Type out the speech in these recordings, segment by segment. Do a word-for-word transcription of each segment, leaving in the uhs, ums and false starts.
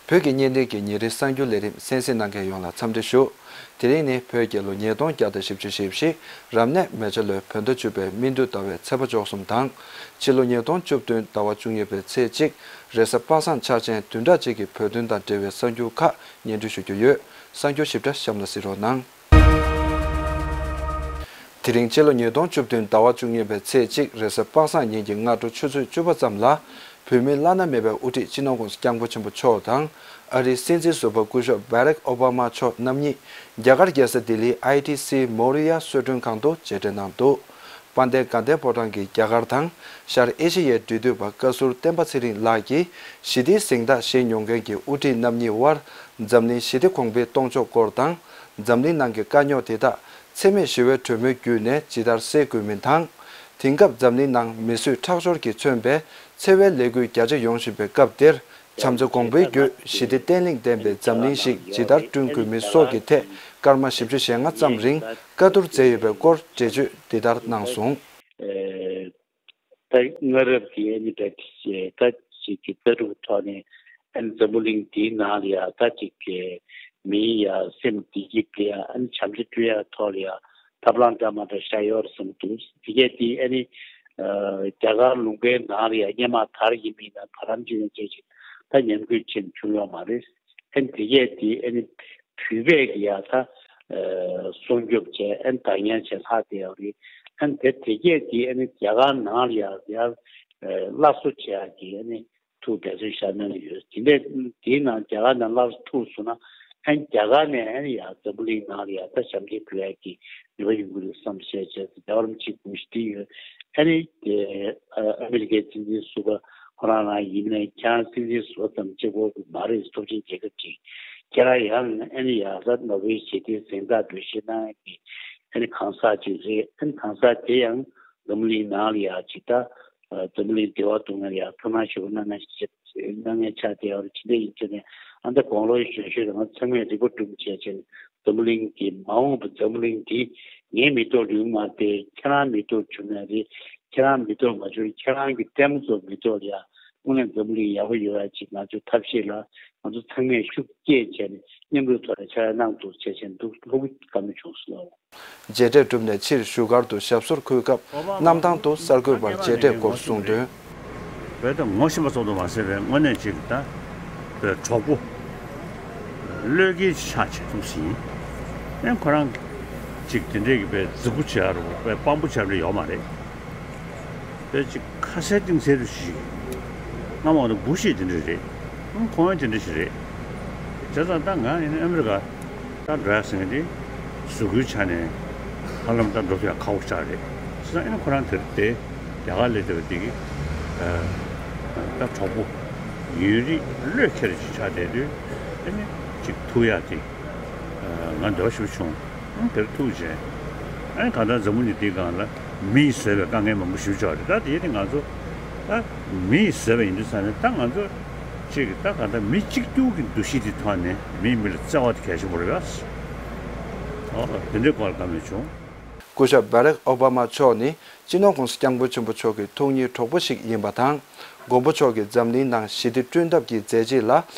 བོད་ཀྱི་བརྙན་འཕྲིན་གྱི་ཉིན་རེའི་གསར་འགྱུར་ལས་རིམ་གསན་གཟིགས་གནང་མཁན་ཡོངས་ལ་འཚམས་འདྲི་ཞུ། དེ་རིང་ནི་བོད་རྒྱལ་ལོ་ཉིས་སྟོང་བརྒྱ་དང་བཞི་བཅུ་ཞེ་བཞི། རབ་གནས་མེ་བྱ་ལོའི་བོད་ཟླ་བཅུ་པའི་སྨིན་དྲུག་ཟླ་བའི་ཚེས་པ་བཅུ་གསུམ་དང་། ཕྱི་ལོ་ཉིས་སྟོང་བཅུ་བདུན་ཟླ་བ་བཅུ་གཉིས་པའི་ཚེས་གཅིག་རེས་གཟའ་པ་སངས་འཆར་ཅན་བདུན་ཕྲག་གཅིག་གི་བོད་དོན་དང་འབྲེལ་བའི་གསར་འགྱུར་ཁག་སྙན་སྒྲོན་ཞུ་རྒྱུ་ཡོད། གསར་འགྱུར་ཞིབ་ཕྲ་གཤམ་ལ་གཟིགས་རོགས་གནང་། དེ་རིང་ཕྱི་ལོ་ཉིས་སྟོང་བཅུ་བདུན་ཟླ་བ་བཅུ་གཉིས་པའི་ཚེས་གཅིག་རེས་གཟའ་པ་སངས་ཉིན་གྱི་སྔ་དྲོ་ཆུ་ཚོད་བཅུ་པ་ཙམ་ལ། བོད་མིའི་བླ་ན་མེད་པའི་དབུ་ཁྲིད་སྤྱི་ནོར་༸གོང་ས་༸སྐྱབས་མགོན་ཆེན་པོ་མཆོག་དང་། ཨ་རིའི་སྲིད་འཛིན་ཟུར་པ་སྐུ་ཞབས་བྷ་རེག་ཨོ་བྷ་མ་མཆོག་རྣམ་གཉིས། རྒྱ་གར་རྒྱལ་ས་ལྡི་ལིའི་ཨའི་ཊི་སི་མོ་རི་ཡ་གསོལ་མགྲོན་ཁང་དུ་མཇལ་འཕྲད་གནང་འདུག་དཔལ་ལྡན་དགའ་ལྡན་ཕོ་བྲང་གིས་རྒྱ་གར་དང་ཤར་ཨེ་ཤི་ཡའི་འབྲེལ་མཐུད་པ་བཀའ་ཟུར་བསྟན་པ་ཚེ་རིང་ལགས་ཀྱིས་ཞི་བདེའི་གཟེངས་རྟགས་བཞེས་མྱོང་མཁན་གྱི་དབུ་ཁྲིད་རྣམ་གཉིས་དབར་འཛམ་གླིང་ཞི་བདེ་གོང་འཕེལ་གཏོང་ཕྱོགས་སྐོར་དང་། འཛམ་གླིང་ནང་གི་དཀའ་རྙོག་དེ་དག་འཚེ་མེད་ཞི་བའི་གྲོས་མོལ་བརྒྱུད་ནས་ཇི་ལྟར་སེལ་དགོས་མིན་དང་། དེང་སྐབས་འཛམ་གླིང་ནང་མི་གསོད་ཁྲག་སྦྱོར་གྱིས་མཚོན་པའི་འཚེ་བའི་ལས་འགུལ་རྒྱ་ཆེ་ཡོང་བཞིན་པའི་སྐབས་འདིར། བྱམས་བརྩེ་གོང་འཕེལ་བརྒྱུད་ཞི་བདེ་བརྟན་ལྷིང་ལྡན་པའི་འཛམ་གླིང་ཞིག་ཇི་ལྟར་བསྐྲུན་དགོས་མིན་སོགས་ཀྱི་ཐད་སྐར་མ་བཞི་བཅུ་ཞེ་ལྔ་ཙམ་རིང་བཀའ་བསྡུར་མཛད་ཡོད་པའི་སྐོར་འགྲེལ་བརྗོད་འདི་ལྟར་གནང་སོང་། ད་སྔ་རབས་ཀྱི་ཨ་ནི་ད་ཅིག་ད་ཅིག་གི་ལྟ་གྲུབ་ཐོག་ནས་ཨ་ནི་འཛམ་བུ་གླིང་འདིའི་ནང་ལ་ཡ་ད་ཅིག་གི་མིའི་ཡ་སེམས་བདེ་སྐྱིད་སྤེལ་ཡ་ཨ་ནི་བྱམས་བརྩེ་བསྐྲུན་ཡ་ཐོག་ལ་ཡ་ཐབས་ལམ་འདྲ་མ་འདྲ་བཞག་ཡོད་རེད་བསམ་འདུག་དེ་གས་དེ་ཨ་ནི་རྒྱ་གར་ལུང་པའི་ནང་ལ་ཡ་སྔོན་མ་དར་ཡིན་མིན་ན་བར་ལམ་ཅིག་ནས་བྱས་ཅིག་ད་ཉམས་རྒུད་ཕྱིན་བྱུང་ཡོད་མ་རེད། ཨ་ནི་དེ་གས་དེ་ཨ་ནི་བོད་པས་ཀྱི་ཡ་ད་སྲུང་སྐྱོབ་བྱས་ཨ་ནི་བདག་ཉར་བྱས་ལྷག་བསྡད་ཡོད་རེད། ཨ་ནི་དེ་དེ་གས་དེ་ཨ་ནི་རྒྱ་གར་ནང་ལ་ཡ་ཡར་སླར་གསོ་བྱེད་ཡག་གི་ཨ་ནི་ཐུགས་འབད་བརྩོན་བཞག་གནང་གི་ཡོད། དེ་འདྲས་དེའི་ནང་རྒྱ་གར་ནང་སླར་གསོ་ཐུག་སོང་ན་ཨ་ནི་རྒྱ་གར་ནས་ཨ་ནི་ཡ་འཛམ་བུ་གླིང་ནང་ལ་ཡ་ད་ཞབས་འདེགས་ཕུལ་ཡག་གི་ནུས་པ་ཡོང་གི་རེད་བསམ་བཤད་བྱས་ཏེ་རྒྱལ་བ་རིན་པོ་ཆེའི་དགོངས་གཞི་དེ་ཡོད། ཨ་ནི་དེ་ཨ་ཨ་མི་རི་ཀའི་སྲིད་འཛིན་ཟུར་པ་ཁོ་རང་རང་ཡིན་ནའི་ཁྱེད་རང་སྲིད་འཛིན་ཟུར་པ་ཙམ་གཅིག་པོ་མ་རེད། སྟོབས་ཆེན་རྒྱལ་ཁབ་ཅིག་ཁྱེད་རང་ཡང་ཨ་ནི་ཡ་ད་ནོ་བེལ་ཞི་བདེའི་གཟེངས་རྟགས་འབུལ་བཞེས་གནང་ཡག་གི་ཨ་ནི་གང་ཟག་ཅིག་རེད། ཨ་ནི་གང་ཟག་དེ་ཡང་འཛམ་གླིང་ནང་ལ་ཡ་ཅིག་ད་འཛམ་གླིང་བདེ་བ་གཏོང་ཡ་ལ་ཡ་ཐུགས་སྣང་ཞེ་པོ་གནང་མཁན་ཞིག་གནང་མཁན་ཆགས་བསྡད་ཡོད་རེད། ཇི་འདྲ་ཡིན་ཟེར་ནས་ཨ་ད་དགུང་ལོ་གཞོན་ཤོས་རང་ཚང་མས་རིག་པ་སྒྲུང་བྱས་བྱས་ནས་འཛམ་གླིང་གི་མ་འོངས་པ་འཛམ་གླིང་འདི་ངའི་མི་ཐོག་ལ་ཡོང་མ་རེད། ཁྱེད་རང་མི་ཐོག་བྱུང་ན་རེད། ཁྱེད་རང་མི་ཐོག་མ་བྱུང་ན་ཁྱེད་རང་གི་ལྟད་མོ་ཚོ་མི་ཐོག་ལ་ཡ་དངོས་གནས་འཛམ་གླིང་ཡག་པོ་ཡོང་ཡ་ཅིག་ང་ཚོས་ཐབས་ཤེས་ལ་ང་ཚོ་ཚང་མས་ཤུགས་བསྐྱེད་བྱས་ནས་མཉམ་རུབ་ཐོག་ནས་ཕྱག་ལས་གནང་འདུག་བྱས་བྱས་འདུག་ལྷུག་པོ་བཀའ་མོལ་བྱུང་སོང་། མཇལ་འཕྲད་གྲུབ་ནས་ཕྱིར་བཞུགས་སྒར་དུ་ཞབས་སོར་འཁོད་སྐབས་གནམ་ཐང་དུ་གསར་འགོད་པར་མཇལ་འཕྲད་སྐོར་གསུངས་དོན། བོད་དུ་ངོ་ཤེས་པ་ཙམ་དུ་མ་ཟད་པའི་དངོས་གནས་ཅིག་ད་བོད་གྲོགས་པོ་བློས་འགེལ་ཆགས་བྱེད་ཐུབ་ཟིན་ཡིན། ཁོ་རང་ཅིག་དེ་འདྲས་ཀྱི་བོད་རྫིག་པོ་བྱེད་ཡ་རུ་བོད་དཔང་པོ་བྱེད་ཡ་ཡོད་མ་རེད། དཔེ་ཅིག་ཁ་གསལ་གཏིང་གསལ་དུ་ཞིག་སྔ་མོ་ནས་འབུ་ཤེས་དེ་འདྲ་རེད། ཁོང་ཡང་དེ་འདྲ་ཞིག་རེད། བྱས་ཙང་ད་ང་ཡིན་ན་ཨ་མི་རི་ཀ་ད་འགྲོ་ཡ་ཟེར་མཁན་དེ་གཟུགས་པོའི་ཆ་ནས་ཧ་ལམ་ད་འགྲོ་ཐུབ་ཡ་ཁག་པོ་ཆགས་རེད། བྱས་ཙང་ཨ་ནི་ཁོ་རང་དེར་བསྡད་རྒྱ་གར་སླེབས་བསྡད་པ་དེ་གི་ད་གྲོགས་པོ་ཡུན་རིང་བློས་འཁེལ་ཅིག་ཆགས་བསྡད་དུས་ཨ་ནི་ཅིག་ཐུག་ཡ་དེ་ང་འདོད་ཞིབ་བྱུང་དེར་ཐུག་བྱས། ཨ་ནི་གང་ལྟར་འཛམ་བུ་གླིང་འདིའི་སྒང་ལ་མི་ཡིས་བཟོས་པའི་དཀའ་ངལ་མང་པོ་ཞིག་འབྱུང་བ་རེད། ད་དེ་ནི་ང་ཚོ་ད་མི་ཡིས་བཟོས་པ་ཡིན་དུས་ཙང་ནས་ད་ང་ཚོ་གཅིག་གི་ད་གང་ལྟར་མི་གཅིག་གྱུར་གྱི་འདུ་ཤེས་དེ་ཐོག་ནས་མིས་མི་ལ་བརྩེ་བ་དེ་གལ་ཆེན་པོ་རེད་པ། ཨོ་དེ་འདྲའི་སྐོར་ལ་བཀའ་མོལ་བྱུང་། སྐུ་ཞབས་བྷ་རེག་ཨོ་བྷ་མ་མཆོག་ནི་སྤྱི་ནོར་༸གོང་ས་༸སྐྱབས་མགོན་ཆེན་པོ་མཆོག་གི་ཐུགས་ཉིད་གྲོགས་པོ་ཞིག་ཡིན་པ་དང་། མགོན་པོ་མཆོག་གིས་འཛམ་གླིང་ནང་ཞི་བདེ་བསྐྲུན་ཐབས་ཀྱི་མཛད་རྗེས་ལ་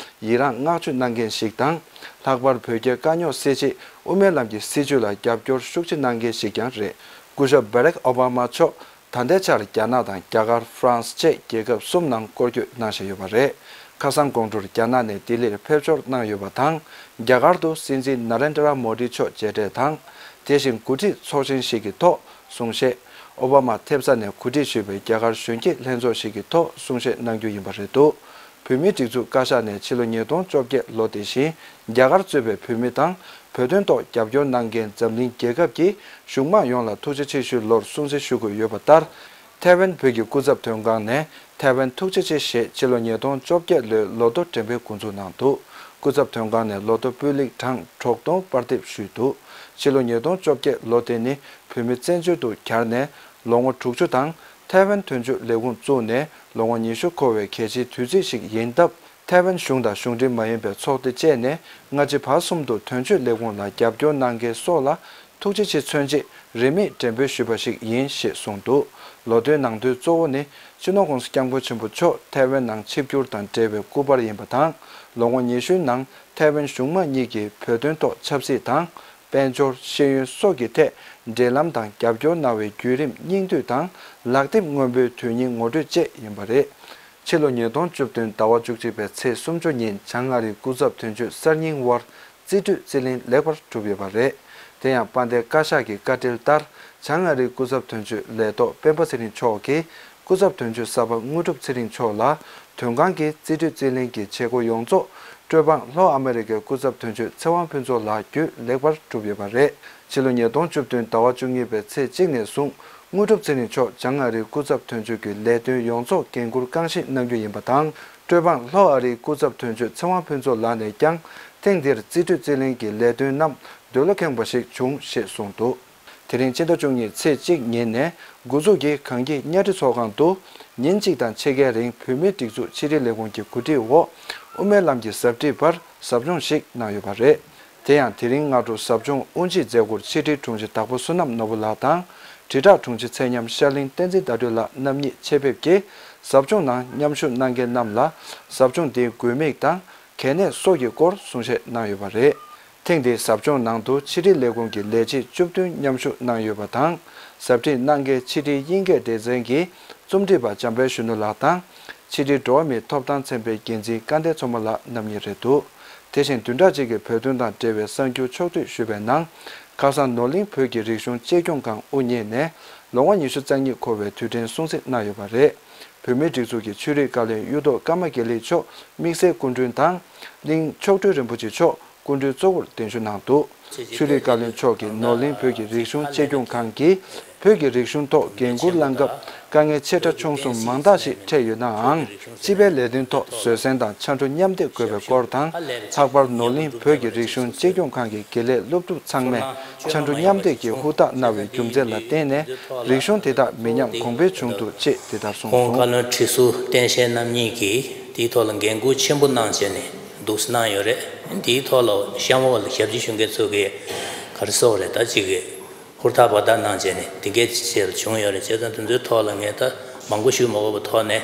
ཡི་རངས་བསྔགས་བརྗོད་གནང་མཁན་ཞིག་དང་། ལྷག་པར་བོད་རྒྱའི་དཀའ་རྙོག་སེལ་ཆེད་དབུ་མའི་ལམ་གྱི་སྲིད་བྱུས་ལ་རྒྱབ་སྐྱོར་ཤུགས་ཆེ་གནང་མཁན་ཞིག་ཀྱང་རེད། སྐུ་ཞབས་བྷ་རེག་ཨོ་བྷ་མ་མཆོག་ད་ལྟའི་ཆར་རྒྱ་ནག་དང་རྒྱ་གར། ཧྥ་རན་སི་བཅས་རྒྱལ་ཁབ་གསུམ་ནང་སྐོར་སྐྱོད་གནང་བཞིན་ཡོད་པ་རེད། ཁ་སང་དགོང་དྲོར་རྒྱ་ནག་ནས་ལྡི་ལིར་ཕེབས་འབྱོར་གནང་ཡོད་པ་དང་། རྒྱ་གར་དུ་སྲིད་འཛིན་ན་རེན་དྲ་མོ་ཌི་མཆོག་མཇལ་འཕྲད་དང་། དེ་བཞིན་གོ་སྒྲིག་ཚོགས་ཆེན་ཞིག་གི་ཐོག་གསུང་བཤད། ཨོ་བྷ་མ་ཐེབས་རྩ་ནས་གོ་སྒྲིག་ཞུས་པའི་རྒྱ་གར་གཞོན་སྐྱེས་ལྷན་ཚོགས་ཤིག་གི་ཐོག་གསུང་བཤད་གནང་རྒྱུ་ཡིན་པ་རེད་འདུག་བོད་མིའི་སྒྲིག་འཛུགས་བཀའ་ཤག་ནས་ཕྱི་ལོ་ཉིས་སྟོང་བཅོ་བརྒྱད་ལོ་དེ་བཞིན་རྒྱ་གར་གཙོས་པའི་བོད་མི་དང་བོད་དོན་ཐོག་རྒྱབ་སྐྱོར་གནང་མཁན་འཛམ་གླིང་རྒྱལ་ཁབ་ཀྱི་གཞུང་མང་ཡོངས་ལ་ཐུགས་རྗེ་ཆེ་ཞུའི་ལོར་སྲུང་བརྩི་ཞུ་དགོས་ཡོད་པ་ལྟར། ཐའེ་ཝན་བོད་ཀྱི་སྐུ་ཚབ་དོན་ཁང་ནས་ཐའེ་ཝན་ཐུགས་རྗེ་ཆེ་ཞེས་ཕྱི་ལོ་ཉིས་སྟོང་བཅོ་བརྒྱད་ལོའི་ལོ་ཐོ་འགྲེམས་སྤེལ་འགོ་འཛུགས་གནང་འདུག་སྐུ་ཚབ་དོན་ཁང་ནས་ལོ་ཐོ་སྤུས་ལེགས་གྲངས་དྲུག་སྟོང་པར་འདེབས་ཞུས་འདུག་ཕྱི་ལོ་ཉིས་སྟོང་བཅོ་བརྒྱད་ལོ་དེ་ནི་བོད་མི་བཙན་བྱོལ་དུ་གྱར་ནས་ལོ་ངོ་དྲུག་ཅུ་དང་ཐའེ་ཝན་དོན་གཅོད་ལས་ཁུངས་བཙུགས་ནས་ལོ་ངོ་ཉི་ཤུ་འཁོར་བའི་གལ་ཆེའི་དུས་ཚིགས་ཤིག་ཡིན་སྟབས། ཐའེ་ཝན་གཞུང་དང་གཞུང་འབྲེལ་མ་ཡིན་པའི་ཚོགས་སྡེ་བཅས་ནས་སྔ་ཕྱི་བར་གསུམ་དུ་དོན་གཅོད་ལས་ཁུངས་ལ་རྒྱབ་སྐྱོར་གནང་མཁན་སོགས་ལ་ཐུགས་རྗེ་ཆེ་མཚོན་ཆེད་རིན་མེད་འགྲེམས་སྤེལ་ཞུས་པ་ཞིག་ཡིན་ཞེས་གསུངས་འདུག་ལོ་ཐོའི་ནང་དོན་གཙོ་བོ་ནི་སྤྱི་ནོར་༸གོང་ས་༸སྐྱབས་མགོན་ཆེན་པོ་མཆོག་ཐའེ་ཝན་ནང་ཆིབས་བསྒྱུར་དང་འབྲེལ་བའི་སྐུ་པར་ཡིན་པ་དང་། ལོ་ངོ་ཉི་ཤུའི་ནང་ཐའེ་ཝན་གཞུང་མང་གཉིས་ཀྱིས་བོད་དོན་ཐོག་ཆབ་སྲིད་དང་། དཔལ་འབྱོར། ཤེས་ཡོན་སོགས་ཀྱི་ཐད་འབྲེལ་ལམ་དང་རྒྱབ་སྐྱོར་གནང་བའི་བརྒྱུད་རིམ་སྙིང་བསྡུས་དང་། ལག་དེབ་སྔོན་པོའི་དོན་སྙིང་ངོ་སྤྲོད་བཅས་ཡིན་པ་རེད། ཕྱི་ལོ་ཉིས་སྟོང་བཅུ་བདུན་ཟླ་བ་བཅུ་གཅིག་པའི་ཚེས་སུམ་ཅུ་ཉིན་བྱང་ཨ་རིའི་སྐུ་ཚབ་དོན་གཅོད་གསར་རྙིང་དབར་རྩིས་སྤྲོད་རྩིས་ལེན་ལེགས་པར་གྲུབ་ཡོད་པ་རེད། དེ་ཡང་དཔལ་ལྡན་བཀའ་ཤག་གི་བཀའ་འཁྲོལ་ལྟར་བྱང་ཨ་རིའི་སྐུ་ཚབ་དོན་གཅོད་ལས་ཐོག་སྤེན་པ་ཚེ་རིང་མཆོག་གིས་སྐུ་ཚབ་དོན་གཅོད་གསར་པ་དངོས་གྲུབ་ཚེ་རིང་མཆོག་ལ་དོན་ཁང་གི་རྩིས་སྤྲོད་རྩིས་ལེན་གྱི་བྱེད་སྒོ་ཡོངས་རྫོགས་སྤྲོ་འབངས་ལྷོ་ཨ་མེ་རི་ཀའི་སྐུ་ཚབ་དོན་གཅོད་ཚེ་དབང་ཕུན་ཚོགས་ལགས་བརྒྱུད་ལེགས་པར་གྲུབ་ཡོད་པ་རེད། ཕྱི་ལོ་ཉིས་སྟོང་བཅུ་བདུན་ཟླ་བ་བཅུ་གཉིས་པའི་ཚེས་གཅིག་ནས་བཟུང་དངོས་གྲུབ་ཚེ་རིང་མཆོག་བྱང་ཨ་རིའི་སྐུ་ཚབ་དོན་གཅོད་ཀྱི་ལས་དོན་ཡོངས་རྫོགས་འགན་འཁུར་རྐང་བཞེས་གནང་རྒྱུ་ཡིན་པ་དང་། སྤྲོ་འབངས་ལྷོ་ཨ་རིའི་སྐུ་ཚབ་དོན་གཅོད་ཚེ་དབང་ཕུན་ཚོགས་ལགས་ནས་ཀྱང་ཐེངས་འདིར་རྩིས་སྤྲོད་རྩིས་ལེན་གྱི་ལས་དོན་རྣམས་འདོད་བློ་ཁེངས་པ་ཞིག་བྱུང་ཞེས་གསུངས་འདུག་དེ་རིང་ཕྱི་ཟླ་བཅུ་གཉིས་ཚེས་གཅིག་ཉིན་ནས་འགོ་འཛུགས་ཀྱིས་གངས་སྐྱིད་གཉའ་ཁྲི་ཚོགས་ཁང་དུ་ཉིན་གཅིག་དང་ཕྱེད་ཀའི་རིང་བོད་མིའི་སྒྲིག་འཛུགས་ཕྱི་དྲིལ་ལས་ཁུངས་ཀྱི་གོ་སྒྲིག་འོག་དབུ་མའི་ལམ་གྱི་ཟབ་ཁྲིད་པར་ཟབ་སྦྱོང་ཞིག་གནང་ཡོད་པ་རེད། དེ་ཡང་དེ་རིང་སྔ་དྲོ་ཟབ་སྦྱོང་དབུ་འབྱེད་མཛད་སྒོར་ཕྱི་དྲིལ་དྲུང་ཆེ་དྭགས་པོ་བསོད་ནམས་ནོར་བུ་ལགས་དང་། དྲིལ་བསྒྲགས་དྲུང་ཆེ་ཚེ་ཉམས་ཤར་གླིང་བསྟན་འཛིན་ཟླ་སྒྲོན་ལགས་རྣམ་གཉིས་ཆེད་ཕེབས་ཀྱིས་ཟབ་སྦྱོང་ནང་མཉམ་ཞུགས་གནང་མཁན་རྣམས་ལ་ཟབ་སྦྱོང་དེའི་དགོས་དམིགས་དང་། གལ་གནད་སོགས་ཀྱི་སྐོར་གསུང་བཤད་གནང་ཡོད་པ་རེད། ཐེངས་འདིའི་ཟབ་སྦྱོང་ནང་དུ་ཕྱི་དྲིལ་ལས་ཁུངས་ཀྱི་ལས་བྱེད་བཅུ་བདུན་མཉམ་ཞུགས་གནང་ཡོད་པ་དང་། ཟབ་ཁྲིད་གནང་མཁན་ཕྱི་དྲིལ་དབྱིན་སྐད་སྡེ་ཚན་གྱི་རྩོམ་སྒྲིག་པ་འཇམ་དཔལ་གཞོན་ནུ་ལགས་དང་། ཕྱི་དྲིལ་འགྲོ་བ་མིའི་ཐོབ་ཐང་ཚན་པའི་འགན་འཛིན་སྐལ་ལྡན་མཚོ་མོ་ལགས་རྣམ་གཉིས་རེད་འདུག་དེ་བཞིན་བདུན་ཕྲག་གཅིག་གི་བོད་དོན་དང་འབྲེལ་བའི་གསར་འགྱུར་ཕྱོགས་བསྡུས་ཞུས་པའི་ནང་། ཁ་སང་ནོར་གླིང་བོད་ཀྱི་རིག་གཞུང་གཅེས་སྐྱོང་ཁང་དབུ་བརྙེས་ནས་ལོ་ངོ་ཉི་ཤུ་རྩ་གཉིས་འཁོར་བའི་དུས་དྲན་སྲུང་བརྩི་གནང་ཡོད་པ་རེད། བོད་མིའི་སྒྲིག་འཛུགས་ཀྱི་ཆོས་རིག་བཀའ་བློན་གཡུ་ཐོག་ཀརྨ་དགེ་ལེགས་མཆོག་དམིགས་བསལ་སྐུ་མགྲོན་དང་། གླིང་མཆོག་སྤྲུལ་རིན་པོ་ཆེ་མཆོག་སྐུ་མགྲོན་གཙོ་བོར་གདན་ཞུ་གནང་འདུག་ཆོས་རིག་བཀའ་བློན་མཆོག་གིས་ནོར་གླིང་བོད་ཀྱི་རིག་གཞུང་གཅེས་སྐྱོང་ཁང་གིས་བོད་ཀྱི་རིག་གཞུང་ཐོག་འགན་འཁུར་བླངས་སྐབས་དཀའ་ངལ་ཆེ་ཕྲ་ཆུང་གསུམ་མང་དག་ཞིག་འཕྲད་ཡོད་ནའང་། སྤྱི་པའི་ལས་དོན་ཐོག་བཟོད་བསྲན་དང་ཕྱར་གྲུ་མཉམ་འདེགས་དགོས་པའི་སྐོར་དང་། ལྷག་པར་ནོར་གླིང་བོད་ཀྱི་རིག་གཞུང་གཅེས་སྐྱོང་ཁང་གི་དགེ་ལས་སློབ་ཕྲུག་ཚང་མས་ཕྱར་གྲུ་མཉམ་འདེགས་ཀྱི་ཧུར་ཐག་གནང་བའི་རྒྱུ་མཚན་ལ་བརྟེན་ནས་རིག་གཞུང་དེ་དག་མི་ཉམས་གོང་འཕེལ་བྱུང་འདུག་ཅེས་དེ་ལྟར་གསུངས་སོང་། ཁོང་བཀའ་བློན་ཁྲི་ཟུར་བསྟན་ཞལ་རྣམ་གཉིས་ཀྱིས་དེའི་ཐོག་ལ་འགན་འཁུར་ཆེན་པོ་གནང་བྱས་ནས་འདུག་སེ་གནང་ཡོད་རེད། དེའི་ཐོག་ལ་གཤམ་འོག་ལ་ཞབས་ཕྱི་ཞུ་མཁན་ཚོ་གིས་ག་རེ་ཟེར་དགོས་རེད། ད་ཅིག་གིས་ཧུར་ཐག་འབད་ཐག་གནང་བྱས་ནས་དེ་གའི་ཆེད་ལ་བྱུང་ཡོད་རེད། བྱས་ཙང་དེ་ཚོའི་ཐོག་ལ་ངས་ད་མང་པོ་ཞུ་མ་དགོས་པའི་ཐོག་ནས།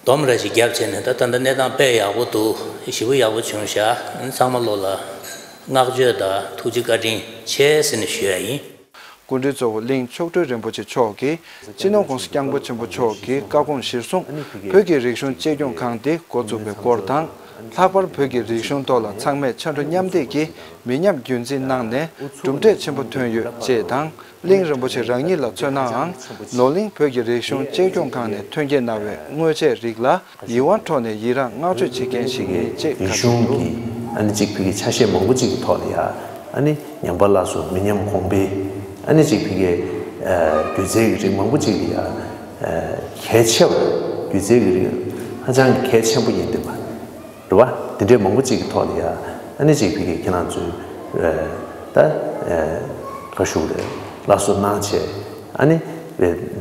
སྡོམ་ར་ཞིག་བརྒྱབ་བྱས་ནས་ད་ད་ལྟ་གནས་སྟངས་དཔེ་ཡག་པོ་འདུག་ཞེ་པོ་ཡག་པོ་བྱུང་ཤག་ཚང་མ་ལོ་ལ་བསྔགས་བརྗོད་དང་ཐུགས་རྗེ་བཀའ་དྲིན་ཆེ་ཟེར་ནས་ཞུ་ཡ་ཡིན། སྐུ་མགྲོན་གཙོ་བོ་གླིང་མཆོག་སྤྲུལ་རིན་པོ་ཆེ་མཆོག་གིས་སྤྱི་ནོར་༸གོང་ས་༸སྐྱབས་མགོན་ཆེན་པོ་མཆོག་གི་བཀའ་དགོངས་གཞིར་བཟུང་བོད་ཀྱི་རིག་གཞུང་གཅེས་སྐྱོང་ཁང་དེ་འགོ་བཙུགས་པའི་སྐོར་དང་། ལྷག་པར་བོད་ཀྱི་རིག་གཞུང་ཐོག་ལ་ཚང་མས་ཕྱར་གྲུ་མཉམ་འདེགས་ཀྱིས་མི་ཉམས་རྒྱུན་འཛིན་གནང་ནས་གྲུབ་འབྲས་ཆེན་པོ་ཐོན་ཡོད་ཅེས་དང་། གླིང་རིན་པོ་ཆེ་རང་ཉིད་ལ་མཚོན་ནའང་། ནོར་གླིང་བོད་ཀྱི་རིག་གཞུང་གཅེས་སྐྱོང་ཁང་ནས་ཐོན་སྐྱེད་གནང་བའི་དངོས་ཆས་རིགས་ལ་ཡིད་དབང་འཕྲོག་ནས་ཡི་རངས་བསྔགས་བརྗོད་བྱེད་མཁན་ཞིག་ཡིན་ཅེས་རིག་བཀའ་གསུངས་གསུངས་འདུག་ཀྱི་ཨ་ནི་གཅིག་བོད་ཀྱི་ཆ་ཤས་མང་པོ་གཅིག་གི་ཐོག་ལ་ཡ་ཨ་ནི་ཉམས་པ་སླར་གསོ་མི་ཉམས་གོང་འཕེལ། ཨ་ནི་གཅིག་བོད་ཀྱི་སྒྱུ་རྩལ་གྱི་རིགས་མང་པོ་གཅིག་ལ་ཡ་གལ་ཆེ་བ། སྒྱུ་རྩལ་གྱི་རིགས་ཧ་ཅང་གི་གལ་ཆེན་པོ་ཡིན་འདུག་པ། རེད་བ། དེ་འདྲའི་མང་པོ་གཅིག་གི་ཐོག་ལ་ཡ་ཨ་ནི་གཅིག་བོད་ཀྱི་ཁྱེད་རང་ཚོས་ད་ག་ཞུ་དགོས་རེད། སླར་གསོ་གནང་བྱས་ཨ་ནི་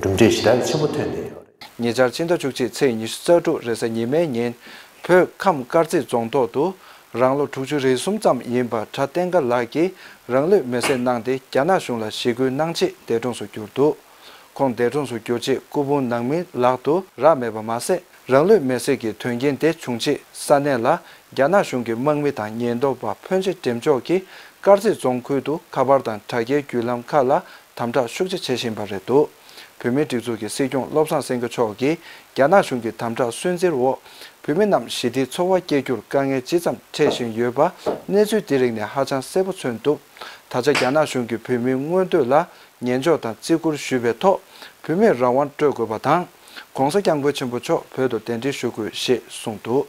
གྲུབ་འབྲས་ཞེ་དྲག་ཆེན་པོ་ཐོན་བསྡད་ཡོད་རེད། ཉེ་ཆར་ཕྱི་ཟླ་བཅུ་གཅིག་ཚེས་ཉི་ཤུ་རྩ་དྲུག་རེས་གཟའ་ཉི་མའི་ཉིན་བོད་ཁམས་དཀར་མཛེས་རྫོང་ཐོག་ཏུ་རང་ལོ་དྲུག་ཅུ་རེ་གསུམ་ཙམ་ཡིན་པ་གྲྭ་བསྟན་དགའ་ལགས་ཀྱིས་རང་ལུས་མེར་སྲེག་གནང་སྟེ་རྒྱ་ནག་གཞུང་ལ་ཞི་རྒོལ་གནང་ཆེད་འདས་གྲོངས་སུ་གྱུར་འདུག་ཁོང་འདས་གྲོངས་སུ་གྱུར་རྗེས་སྐུ་ཕུང་ནང་མིའི་ལག་ཏུ་རག་མེད་པ་མ་ཟད། རང་ལུས་མེར་སྲེག་གི་དོན་རྐྱེན་དེ་བྱུང་རྗེས་ས་གནས་ལ་རྒྱ་ནག་གཞུང་གི་དམག་མི་དང་ཉེན་རྟོག་པ་ཕོན་ཆེ་འགྲེམས་འཇོག་གིས་དཀར་མཛེས་རྫོང་ཁུལ་དུ་ཁ་པར་དང་དྲ་རྒྱའི་བརྒྱུད་ལམ་ཁག་ལ་དམ་དྲག་ཤུགས་ཆེ་བྱེད་བཞིན་པ་རེད་འདུག་བོད་མིའི་སྒྲིག་འཛུགས་ཀྱི་སྲིད་སྐྱོང་བློ་བཟང་སེང་གེ་མཆོག་གིས་རྒྱ་ནག་གཞུང་གི་དམ་དྲག་སུན་གཙེར་འོག་བོད་མི་རྣམས་ཞི་བདེའི་འཚོ་བ་སྐྱེལ་རྒྱུར་དཀའ་ངལ་ཇི་ཙམ་འཕྲད་བཞིན་ཡོད་པ་གནས་ཚུལ་དེ་རིགས་ནས་ཧ་ཅང་གསལ་པོ་མཚོན་འདུག་ད་ཆ་རྒྱ་ནག་གཞུང་གིས་བོད་མིའི་མངོན་འདོད་ལ། ཉན་འཇོག་དང་བརྩི་བཀུར་ཞུས་པའི་ཐོག་བོད་མིར་རང་དབང་སྤྲོད་དགོས་པ་དང་། ༸གོང་ས་༸སྐྱབས་མགོན་ཆེན་པོ་མཆོག་བོད་དུ་གདན་འདྲེན་ཞུ་དགོས་ཞེས་གསུངས་འདུག་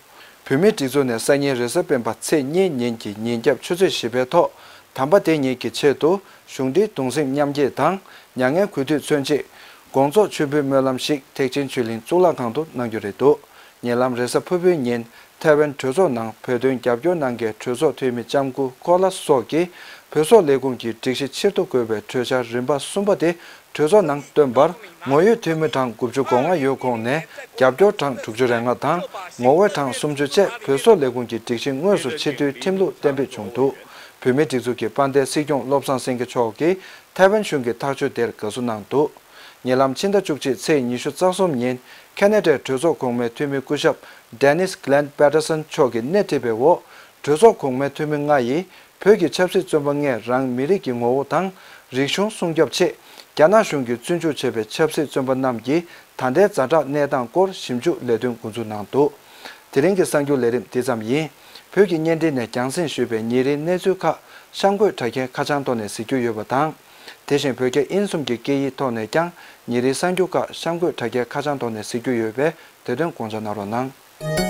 བོད་མིའི་སྒྲིག་འཛུགས་ནས་སང་ཉིན་རེས་གཟའ་སྤེན་པ་ཚེས་གཉིས་ཉིན་གྱི་ཉིན་རྒྱབ་ཆུ་ཚོད་བཞི་པའི་ཐོག་དམ་པ་དེ་ཉིད་ཀྱི་ཆེད་དུ་གཞུང་འབྲེལ་གདུང་སེམས་མཉམ་སྐྱེད་དང་མྱ་ངན་གུས་འདུད་མཚོན་ཆེད་དགོངས་རྫོགས་མཆོད་འབུལ་སྨོན་ལམ་ཞིག་ཐེག་ཆེན་ཆོས་གླིང་གཙུག་ལག་ཁང་དུ་གནང་རྒྱུ་རེད་འདུག་ཉེ་ལམ་རེས་གཟའ་ཕུར་བུའི་ཉིན། ཐའེ་ཝན་གྲོས་ཚོགས་ནང་བོད་དོན་རྒྱབ་སྐྱོར་གནང་མཁན་གྲོས་ཚོགས་འཐུས་མི་ལྕམ་སྐུ་ཀོ་ལ་སོགས་ཀྱིས་བོད་སོག་ལས་ཁུངས་ཀྱི་སྒྲིག་གཞི་ཕྱིར་བསྡུ་དགོས་པའི་གྲོས་འཆར་རིམ་པ་གསུམ་པ་དེ་གྲོས་ཚོགས་ནང་བཏོན་པར། ངོ་ཡོད་འཐུས་མི་གྲངས་དགུ་བཅུ་གོ་ལྔ་ཡོད་ཁོངས་ནས་རྒྱབ་སྐྱོར་གྲངས་དྲུག་ཅུ་རེ་ལྔ་དང་། ངོ་རྒོལ་གྲངས་སུམ་ཅུ་བཅས་བོད་སོག་ལས་ཁུངས་ཀྱི་སྒྲིག་གཞི་དངོས་སུ་ཕྱིར་བསྡུའི་ཁྲིམས་ལུགས་གཏན་འབེབས་བྱུང་འདུག་བོད་མིའི་སྒྲིག་འཛུགས་ཀྱི་དཔལ་ལྡན་སྲིད་སྐྱོང་བློ་བཟང་སེང་གེ་མཆོག་གིས་ཐའེ་ཝན་གཞུང་གི་ཐག་གཅོད་དེར་དགའ་བསུ་གནང་འདུག་ཉེ་ལམ་ཕྱི་ཟླ་བཅུ་གཅིག་ཚེས་ཉི་ཤུ་རྩ་གསུམ་ཉིན་ཁེ་ན་ཌའི་གྲོས་ཚོགས་གོང་མའི་འཐུས་མི་སྐུ་ཞབས་Dennis Glenn Patterson མཆོག་གིས་སྣེ་ཁྲིད་པའི་འོག་གྲོས་ཚོགས་གོང་མའི་འཐུས་མི་ལྔ་ཡིས་བོད་ཀྱི་ཆབ་སྲིད་བཙོན་པ་ལྔས་རང་མི་རིགས་ཀྱི་ངོ་བོ་དང་རིག་གཞུང་སྲུང་སྐྱོབ་ཆེད་རྒྱ་ནག་གཞུང་གིས་བཙོན་འཇུག་བྱས་པའི་ཆབ་སྲིད་བཙོན་པ་རྣམས་ཀྱི་ད་ལྟའི་ཛ་དྲག་གནས་སྟངས་སྐོར་ཞིབ་འཇུག་ལས་དོན་འགོ་འཛུགས་གནང་འདུག་དེ་རིང་གི་གསར་འགྱུར་ལས་རིམ་འདི་ཙམ་ཡིན། བོད་ཀྱི་བརྙན་འཕྲིན་ནས་རྒྱང་སྲིང་ཞུས་པའི་ཉིན་རེའི་གནས་ཚུལ་ཁག་གཤམ་འཁོད་དྲ་རྒྱའི་ཁ་བྱང་ཐོག་ནས་གཟིགས་རྒྱུ་ཡོད་པ་དང་། དེ་བཞིན་བོད་རྒྱ་དབྱིན་གསུམ་གྱི་སྐད་ཡིག་ཐོག་ནས་ཀྱང་ཉིན་རེའི་གསར་འགྱུར་ཁག་གཤམ་འཁོད་དྲ་རྒྱའི་ཁ་བྱང་ཐོག་ནས་གཟིགས་རྒྱུ་ཡོད་པས་དེ་དོན་དགོངས་འཇགས་གནང་རོགས་གནང་།